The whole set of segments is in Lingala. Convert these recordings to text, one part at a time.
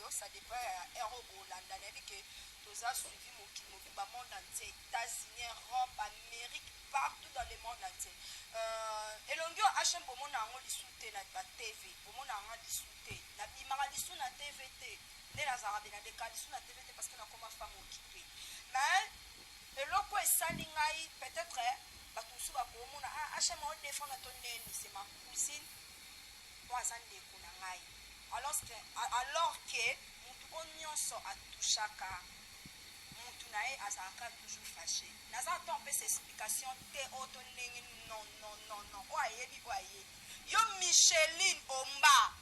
lelo, ça dépend ya heure oyo bolanda. Nayebi ke toza suivi mokili mobimba, monde entier, États-Unis, Europe, Amérique, partout dans le monde entier. Elongi oyo HM, bomona yango lisu te na ba TV, bomona yango lisu te. Nabimaka lisu na TV te, nde nazalaka be naleka lisu na TV te, parce que nakoma femme occupée. Mais eloko esali ngai, peut-être bato mosusu bakomona, ah, HM odéfendre to ndeni, c'est ma cousine po aza ndeko na ngai, alors que mutu oyo nyonso atouchaka mutu na ye azalaka toujours fâché. Naza ata opesa explication te oyo to ndenge. Non, non, non, non, oyo ayebi, oyo ayebi. Yo Micheline Omba,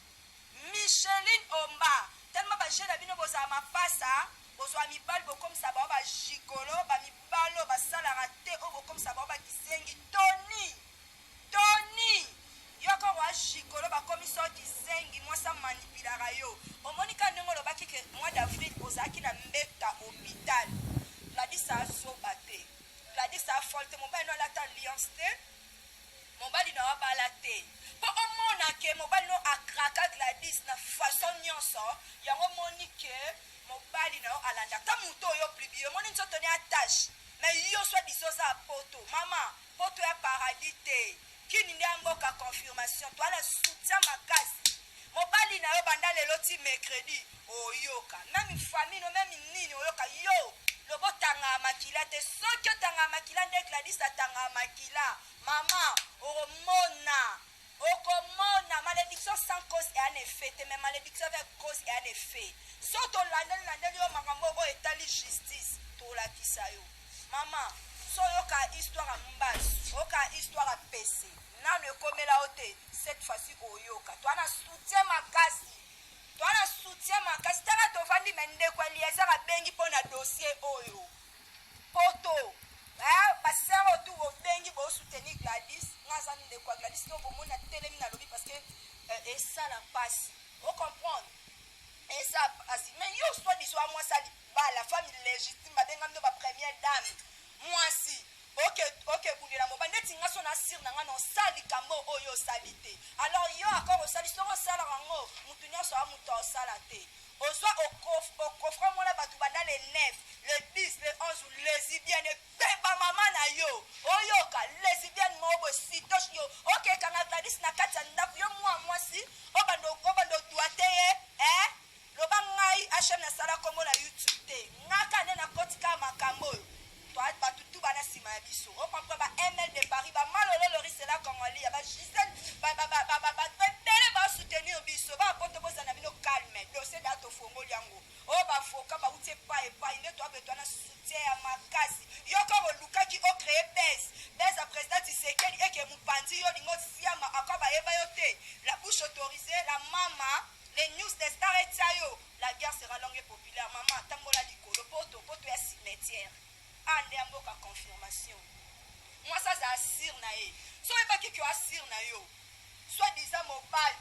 Micheline Omba, tellement bajeune na bino bozala mapasa, bozwa mibali, bokomisa bango bagigolo, bamibali oyo basalaka te, oyo bokomisa bango bakisengi. Toni, Toni, yo koko agigolo, bakomisa oyo kisengi. Mwasi amanipulaka yo. Omoni ka ndenge olobaki ke mois d'avril ozalaki na mbeta hôpital. Gladys azoba te, Gladys afolle te. Mobali no alata alliance te, mobali na yo abala te, mpo omona ke mobali no akraka Gladys na façon nyonso. Yango omoni ke mobali na yo alanda ata moto oyo publie, omoni nzoto ni attache. Mais yo soi disant oza ya poto, mama, poto ya paradis te, kini nde ya mboka. Confirmation, toala soutien makasi. Mobali na yo, banda lelo ti mercredi, oyoka même famille no, même nini, oyoka yo lobo otangaka makila te. Soki otangaka makila nde Gladys atangaka makila, mama, okomona, okomona. Malédiction sans cause eya na effet te, mais malédiction avec cause eya na effet. So tolandeli, landeli yo makambo oyo etali justice, tolakisa yo, mama. So oyoka histoire ya mbasi, oyoka histoire ya pese, nano ekomela yo te. Cette fois-ci oyoka. Toa na soutien makasi, toa na soutien makasi. Tala, tovandi, me ndeko Eliezer abengi mpo na dossier oyo. Poto basere oyo tu bobengi bosoutenir Gladys, nga aza ndeko ya Gladys to bomoni atelemi, nalobi parce que esala mpasi, ocomprendre, eza pasi. Mais yo soi disant mwasi ya libala, femme légitime, babengami no bapremière dame, mwasi oke bundela mobali neti nga. So na sire na nga na osala likambo oyo osali te. Alors yo akor osali, soki osalaka yango, mutu nyonso a moto osala te. Ozwa okofra mwana bato banda le 9, le 10, le 11, lesbienne ebeba mama na yo. Oyoka lesbienne moko boye sitoche, yo okekanga Gladys na kati ya ndako. Yo mwa mwasi obanda odwa te ye, eh? Loba ngai HM nasala nkombo na YouTube te, ngaka nde nakoti kaka makambo oyo. Bato tu bana nsima ya biso, ocomprend, ba ML de Paris, bamalolo lorisela Congolia, bagisele bato ebele basoutenir biso. Bapoto, bozala na bino calme. Dossier da tofongoli yango oyo, bavoka bauti epai epai nde toabe, toana soutien ya makasi. Yo kaka olukaki ocréer buzz, buzz ya président Tshisekedi eke mopanzi. Yo olingi osiama akwa, bayeba yo te. La bouche autorisée, la mama les news des stars etia yo. La guerre sera longue et populaire. Mama, tambola likolo. Poto, poto ya cimetière, a nde ya mboka. Confirmation, mwasi aza asire na ye. So oyebaki ke asire na yo, soi disant mobali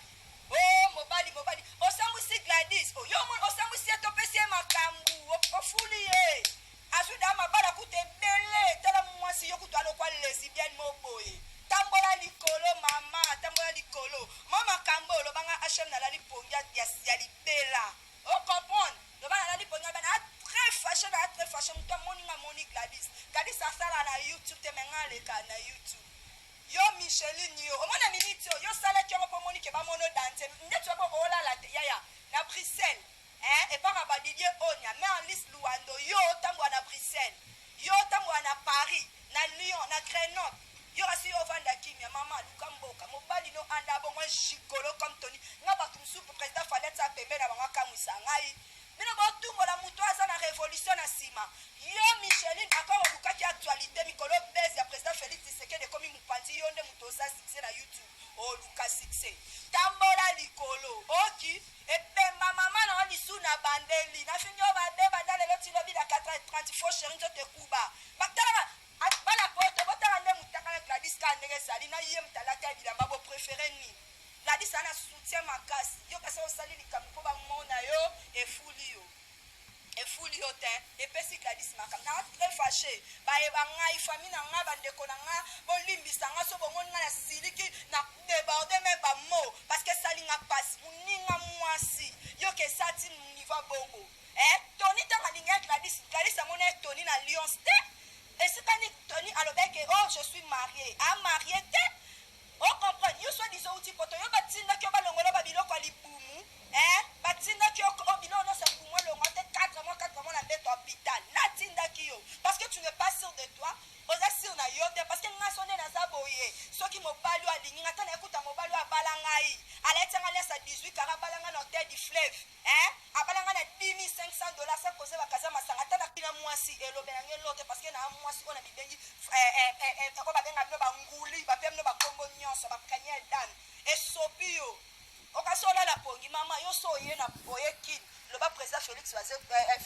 o oh, mobali, mobali osambwisi Gladys. Oh, yo osambwisi ye, topesi ye makambo, ofuli ye, azwi da mabala kuta ebele. Tala mwasi yo kutu alokwa lesbienne mo boye. Tambola likolo, mama, tambola likolo. Mwa makambo olobanga HM, nalali pongi ya libela, ocomprendre. Loba nalali pongi ya bana, très fâché na très fâché. Moto amoni nga, amoni Gladys. Gladys asala na YouTube te, me nga aleka na YouTube. Yo Micheline, yo omona miniti oyo yo osalaki yango mpo omoni ke bamono danse ndeti obo olala te. Yaya na Bruxelles, eh, epaka ba Didier Onia, mais en lice Luando. Yo otambola na Bruxelles, yo otambola na Paris, na Lyon, na Grenoble, yo kasi yo ovanda kimia. Mama, luka mboka. Mobali no anda bongo gigolo comme Tony. Nga bato mosusu président Fally atia pembe na bango, akamwisa ngai. Bino botumbola moto aza na révolution na nsima. Yo Micheline, akor olukaki actualité mikolo, buzz ya président Félix Tshisekedi ekomi mopanzi. Yo nde moto oza succès na YouTube, oluka succès, tambola likolo. Oki ebemba mama na yo lisu na bandeli nafingi oyo mabe. Banda lelo ti lobi na 4h30, faux chéri, nzoto ekuba. Batalaka bana poto, botala nde motaka na Gladys kaka ndenge ezali na ye. Moto alata ya bilamba, bopréféré nini? Gladys aza na soutien makasi. Yo kasi osali likambo mpo bamona yo, efuli yo, efuli yo te, epesi Gladys makambo. Na très fâché, bayeba ngai, famille na ngai, bandeko na ngai, bolimbisa ngai so bomoni ngai nasiliki na déborde même bamots, parce que esali nga mpasi. Moninga mwasi, yoka, esati niveau. 18 carats, abalanga na hotel du fleuve, hein? Abalanga na 10500 dollars sans cause bakaza masanga. Ata na kina mwasi elobela nge lote, parce que na mwasi oyo na mibengi oyo babenga bino banguli, bapia bino bakombo nyonso, bapremière dame. Esopi yo, okasi olala pongi. Mama, yo so oye na oye Kini, loba président Félix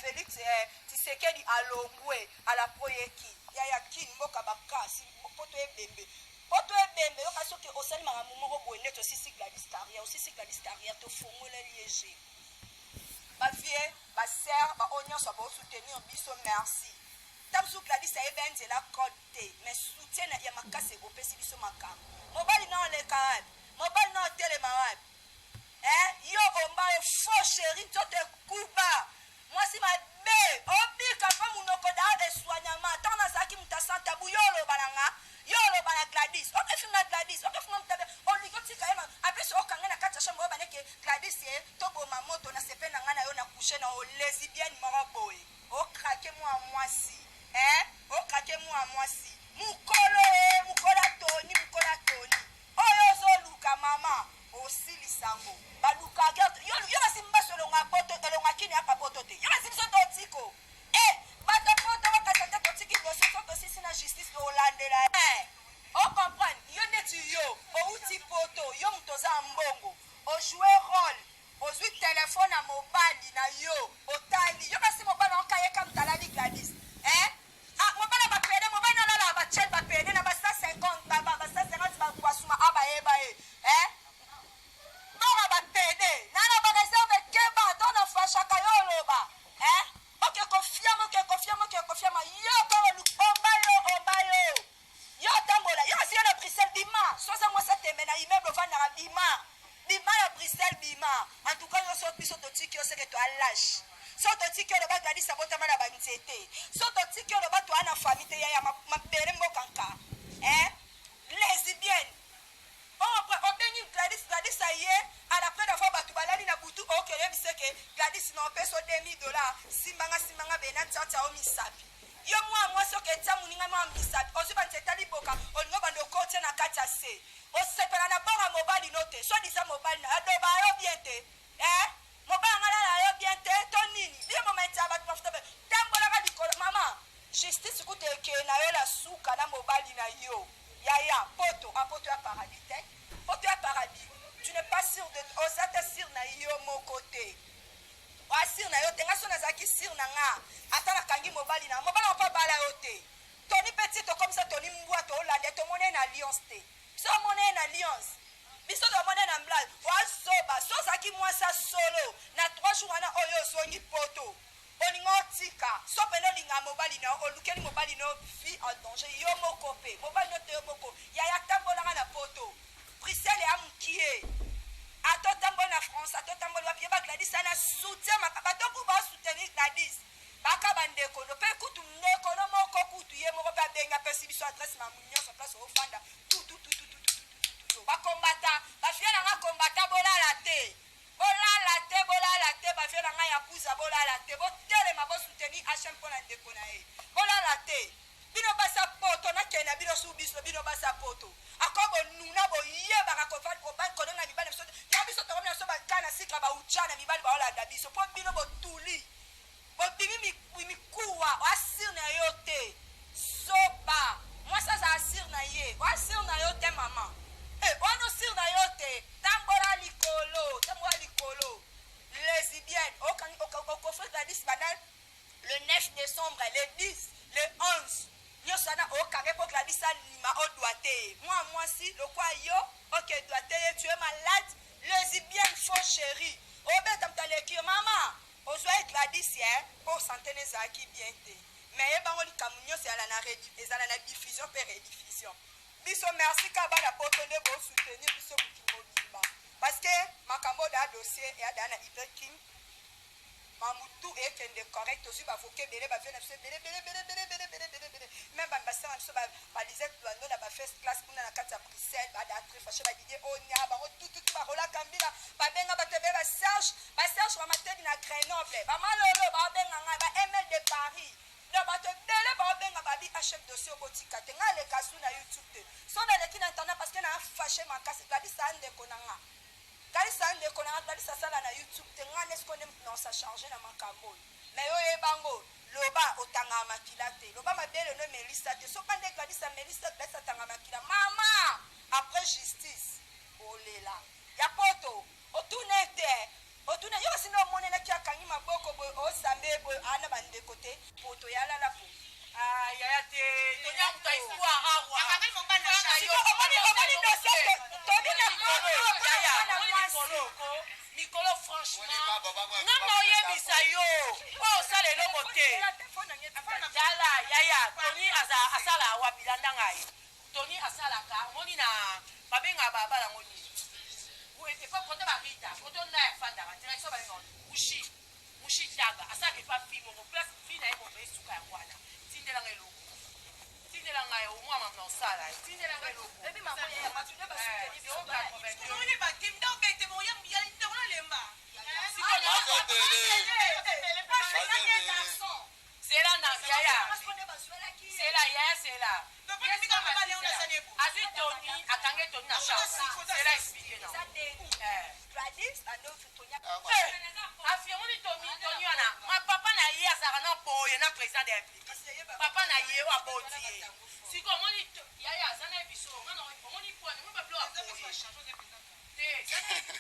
Félix Tshisekedi alongwe ala po ye Kini. Yaya, Kini mboka bakasi, poto ebembe, poto ebembe. Yoka, soki osali makambo moko boye neti osisi Gladys carrière, osisi Gladys carrière, tofongoleli ye je bavie, basere, baoyo nyonso baosoutenir biso, merci. Ta mosusu Gladys ayeba ye nzela code te, mais soutien ya makasi ekopesi biso makambo. Mobali na oleka wapi? Mobali na otelema wapi? Eh, yo omba, yo faux chéri, nzoto ekuba, mwasi mabe, obika mpo monoko da eswanyama. Ntango nazalaki moto asantabu, yo oloba na nga, yo oloba na Gladys, okefinga Gladys, okefinga moto abe, olingi otika ye apesi, okange na kati ya chambre oyo baneke Gladys ye toboma moto na sepe na ngai na yo na couche na olesbienne moko boye. Okrake mwa mwasi, eh? Okrake mwa mwasi mokolo e mokolo atoni, mokolo atoni oyo ozoluka mama osilisango balukaka yo. Yo basi mbaso elonga poto, elonga Kini yaka poto te. Yo basi biso totiko e bato poto bakasa te, totiki dossier so tosisi na justice, tolandela eh. Ocomprendre yo neti yo outi poto, yo moto oza mbongo, ojoue rôle, ozwi telefone ya mobali na yo, otali yo kasi mobali okayeka moto alali Gladys, eh? Ah, mobali ya bapede, mobali nalala bachel bapede na ba 150, ba 150 bakwasuma a bayeba ye, eh? Bongo bapede nana bareserve keba to na fashaka yo oloba, eh? Oke kofiama, oke kofiama, oke kofiama yo kaka omba yo, omba yo, yo otambola yo kasi yo na Bruxelles. Bima, so oza mwasi atembe na immeuble ovandaka, bima, bima na Bruxelles, bima. En tout cas yo so biso totiki yo seke toalâche. So totiki yo, loba Gladys abotama na banzete. So totiki yo, loba toa na famille te. Yaya, mabele mboka nka, eh? Lesbienne obengi Gladys, Gladys aye à la première fois, bato balali na butu, okeyebisa ke Gladys na opesa 2000 dollars, simbanga, simbanga bena tiatia o misapi. Yo mwa mwasi oke tia moninga mwa misapi, ozwi banzete liboka, olingo bando okotia na kati ya se, osepela na bonga mobali no te, soi-disant mobali na adoba yo bien te, eh? Mobali anga lala yo bien te to nini? Bien momenti ya bato mafuta be tambolaka likolo. Mama, justice kuta ekee na yo na suka na mobali na yo. Yaya, poto a poto ya paradis te, poto ya paradis. Tu n'es pas sûr de, oza te sûr na yo moko te, oa sûr na yo te. Nga so nazalaki sûr na nga, ata nakangi mobali na mobali mpo abala yo te. Toni mpe ti tokomisa toni mbwa, toolanda, tomoni ye na alliance te. Biso omoni ye na alliance, biso tomoni ye na mblale. Oazoba, so ozalaki mwasi ya solo, na 3 jours wana oyo ozongi poto, olinga otika. So pene olinga mobali na yo, olukeli mobali na yo vie en danger, yo moko mpe mobali no te, yo moko. Yaya, tambolaka na poto, Bruxelles ya mokie, ata otamboli na France, ata otamboli wapi, yeba Gladys ana soutien maka. Bato ku basoutenir Gladys baka bandeko no mpe kutu ndeko no moko kutu ye moko mpe abengi, apesi biso adresse, mamu nyonso, place ofanda, tutututututututu. Bakombata bafie na nga, kombata, bolala te, bolala te, bolala te. Bafie na ngai ya kuza, bolala te, botelema, bosoutenir HM mpo na ndeko na ye. Bolala te, bino basa poto, nakende na bino su biso, bino basa poto ako bonuna, boyebaka kolenga mibali biso ya biso, tokomi na biso baka na sika bauja na mibali baolanda biso mpo bino botuli, bobimi mikuwa. Oasire na yo te, zoba mwasi aza asire na ye, oasire na yo te mama. Wana osire na yo te, tambola likolo, tambola likolo. Lesbienne okofri Gladys banda le 9 décembre, le 10, le 11 nyonso wana okange mpo Gladys alima odwa te. Mwa mwasi lokwa yo oke dwa te ye, tu es malade, lesbienne, faux chéri, obeta moto aleki yo. Mama, ozwa ye Gladys ye mpo santé na ezalaki bien te, mais yebango likambo nyonso ezala na diffusion mpe rediffusion. Biso merci ka bana poto nde bosoutenir biso mokili mobimba, parce que makambo oyo daa dossier eya daa na King mamutu ekende correct. Tozwi bavoka ebele, bavie na biso ebele ebele ebele ebele ebele ebele ebele ebele, même bambasala na biso balisette Lwando na bafirst class kuna na kati ya Bruxelles, bada très fâché, badidie onya bango tututu, barolaka mbila, babenga bato ebele, baserge, baserge bamatedi na Grenoble, bamalolo baobenga ngai, ba ML de Paris. Donc bato ebele baobenga babi HM dossier obotika te. Ngai aleka su na YouTube te, so naleki na internet parce que naa fâché makasi. Gladys aa ndeko na nga, Gladys aa ndeko na nga. Na Gladys asala na YouTube te, nga nde sikoyo nde mutu nakosa charge na makambo oyo. Mais yo oyeba ngo, loba otangaka makila te, loba mabele no emelisa te, soki nde Gladys amelisa, Gladys atanga makila. Mama, après justice, olela. Ya poto, otuna ete, otuna yo kasi nde omonelaki akangi maboko boye, osambe boye, ana bandeko te. Poto ya lala po. Ah, yaya te, tonya moto ya histoire awa. Akangaki mobali na Sikoyo, chayo. Omoni, omoni dossier te, tobi na poto, Yaya, mpona omoni mwasi. mikolo ko, mikolo franchement. Omoni baba, baba, Nga baba, naoyebisa yo, oyo osala eloko te. Tala, yaya, Tony asala wapi, landa ngai. Tony asalaka, omoni na babengaka balabala yango nini? Epa kote ba Rita, kote na ya fandaka, direction babengaka Mushi. Mushi Taga, asalaka epa fille moko, place fille na ye moto esuka yango wana. Tindela ngai eloko. Tindela ngai, omwa mama na osala. Tindela ngai eloko. Ebi mama ya bato nde basukeli biso. Omoni ba te, nde obete, bo ya- ya- ndeko na lemba. Zela na yaya. Zela yaya zela. Papa, bika mobali yango nasali ye boye. Azwi Tony, akangi Tony na chambre. Zela explique na. Eh. Afi omoni Tony, Tony wana, ma papa na ye azalaka na boye na président de la République. Papa na ye oyo aboti ye. Sikoyo omoni yaya aza na ye biso, nga na omoni pwani, omoni ba biloko ya boye. Te,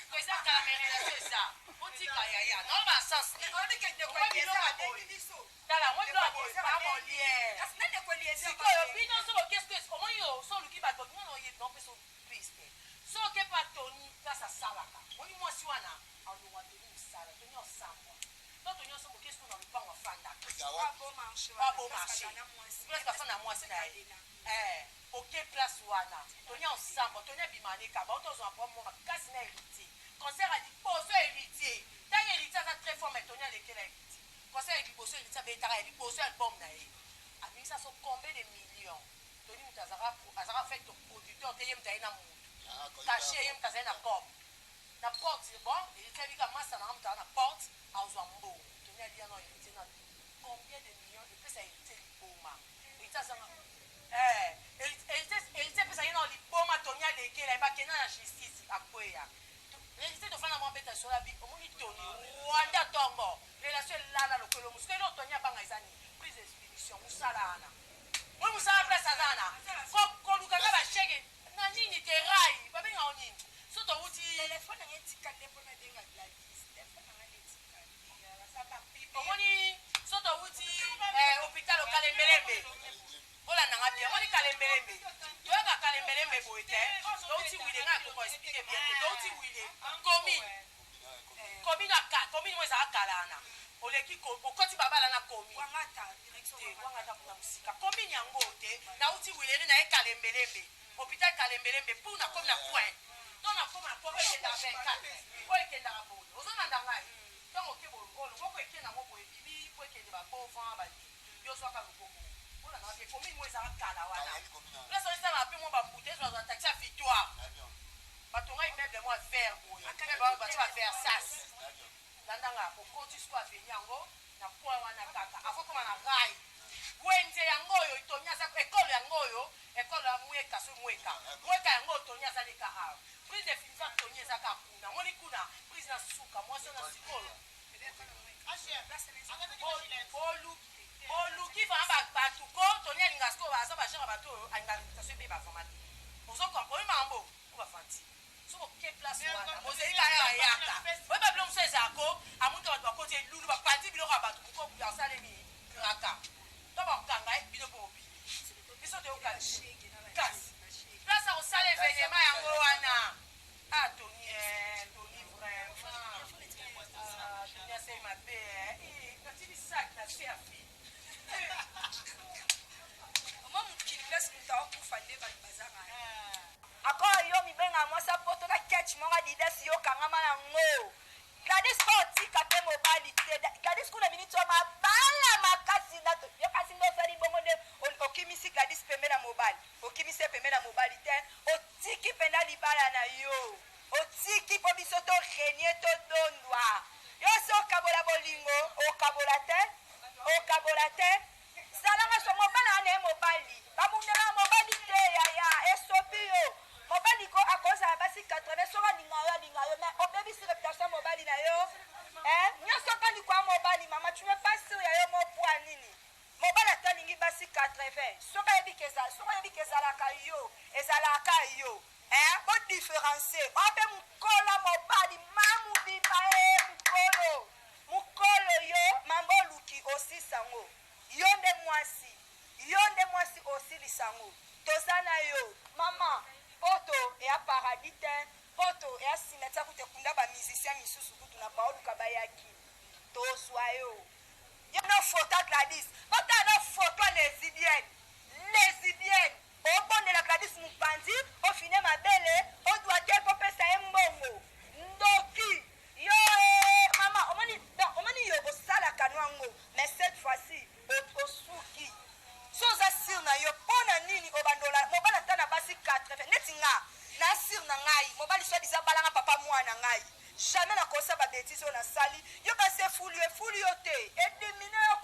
président kala mais relation eza. Otika yaya, naoloba na sens nini? Omoni biloko ya boye. Tala, omoni biloko ya boye, pa Molière. Sikoyo bino so bokeske omoni yo so oluki bato mona oyebi na opesa piste so oke pa Tony place asalaka, omoni mwasi wana alongwa Tony mosala, Tony osambwa to Tony osambwa, oke siko na lopango afandaka ba marché place bafanda mwasi na ye. Eh, oke place wana Tony osambwa, Tony abima neka bauta ozwa problème moko makasi na héritier, concert ya liboso ya héritier. Ntango héritier aza très fort, mais Tony alekela héritier. Concert ya liboso héritier abetaka, ya liboso ya album na ye, abimisa so combien de millions. Tony moto azalaka fait producteur te, ye moto aye na motu cachet, ye moto azali na cop na porte. Bon, héritier abika masa nanga, moto aza na porte azwa mbongo. Tony alia na héritier na combien de millions, epesa héritier liboma. Héritier azanga, eh, héritier epesa ye na liboma. Tony alekela ye, bakenda na justice, akweya. Héritier tofanda mwa beta sola bi, omoni Tony Rwanda ntongo relation elala lokolo mosuku. Eloko Tony abanga eza nini? Prise d'expédition, mosala wana moi mosala place aza wana kolukaka basheke na nini te, rai babengaka nini so towuti. Telefone nanga etikali nde mpona benga Gladys, telefone nanga nde etikali. Omoni so towuti hôpital Okalembelembe, olandanga bien, omoni Kalembelembe, toyoka Kalembelembe boye te. Touti wile, ngai akoko expliquer bien te. Touti wile commune, commune aka commune mo ezalaka kala wana, oleki okoti babala na commune. Wangata direction. Te, wangata kuna mosika, commune yango te. Nauti wileri na ye Kalembelembe, hôpital Kalembelembe, pour nakomi na point to nakoma na point oyo ekendaka 24, oyo ekendaka boye. Ozolanda ngai? Ntango oke boye, oyo loboko ekende yango boye, ebimi po ekende babovan banini, yo ozwaka loboko. Olandaka te? Commune mo ezalaka kala wana, place oyo esalaka mpe mwa bambute, ezwazwa taxi ya Victoire, batonga immeuble mwa vert boye, immeuble batia ba Versas. Landanga, okoti siko aveni yango na point wana kaka akokoma na rai wenze yango oyo Tony aza ekole yango oyo, ekole ya Mweka, so Mweka, Mweka yango oyo Tony azaleka awa. Prise de finifa Tony eza kaka kuna, omoni kuna prise na suka mwasi wana sikoyo. Boluki vraiment bato ko Tony alinga sikoyo, aza bagere bato oyo alinga réputation ebeba vraiment te. Ozo comprendre mambo o bafanti soki oke place wana, bozeli kaka ayaka oyeba biloko mosusu ezalako amonika bato bakoti elulu, bapandi biloko ya bato moko asalemi kraka to bakokanga ye bino mpo bobimi biso toyoka kasi place ya kosala événement yango wana. Ah, Tony, eh, Tony vraiment. Ah, Tony asali mabe, eh. Natili sac na se ya fille. Oma mokili place moto akokufa nde bato bazanga akor. Yo mibenga mwasi apoto na ketch moko Adidas, yo kangama nango. Gladys mpo otika mpe mobali te. Gladys kuna miniti oyo mabala makasi na yo, kasi nde osali bongo nde okimisi Gladys pembe na mobali, okimisi ye pembe na mobali te, otiki mpenza libala na yo, otiki mpo biso to renie todondwa. Yo so okabola bolingo, okabola te, okabola te. Salanga so mobali wana ye mobali babundelaka mobali te, yaya esopi yo. Mobali ko akozala basi 80, soki alinga yo, alinga yo, mais obebisi réputation. Tokosilisa yango. Toza na yo mama. Poto eya paradis te. Poto eya cimetière kutu ekunda ba musiciens misusu kutu na baoluka bayaki. Tozwa yo. Yo no photo ya Gladys. Botala no photo ya lesbienne. Lesbienne. Obondela Gladys mupanzi, ofine mabele, odwa te po pesa ye mbongo. Ndoki. Yo eh, mama, omoni, donc omoni yo osalaka no yango, mais cette fois-ci osuki. So oza sur na yo pona nini obandola mobali ata na basi 80 neti nga na sur na ngai mobali soit disant balanga papa mwana ngai jamais nakosa ba bêtises oyo nasali yo, kasi efuli efuli yo te edimine yo.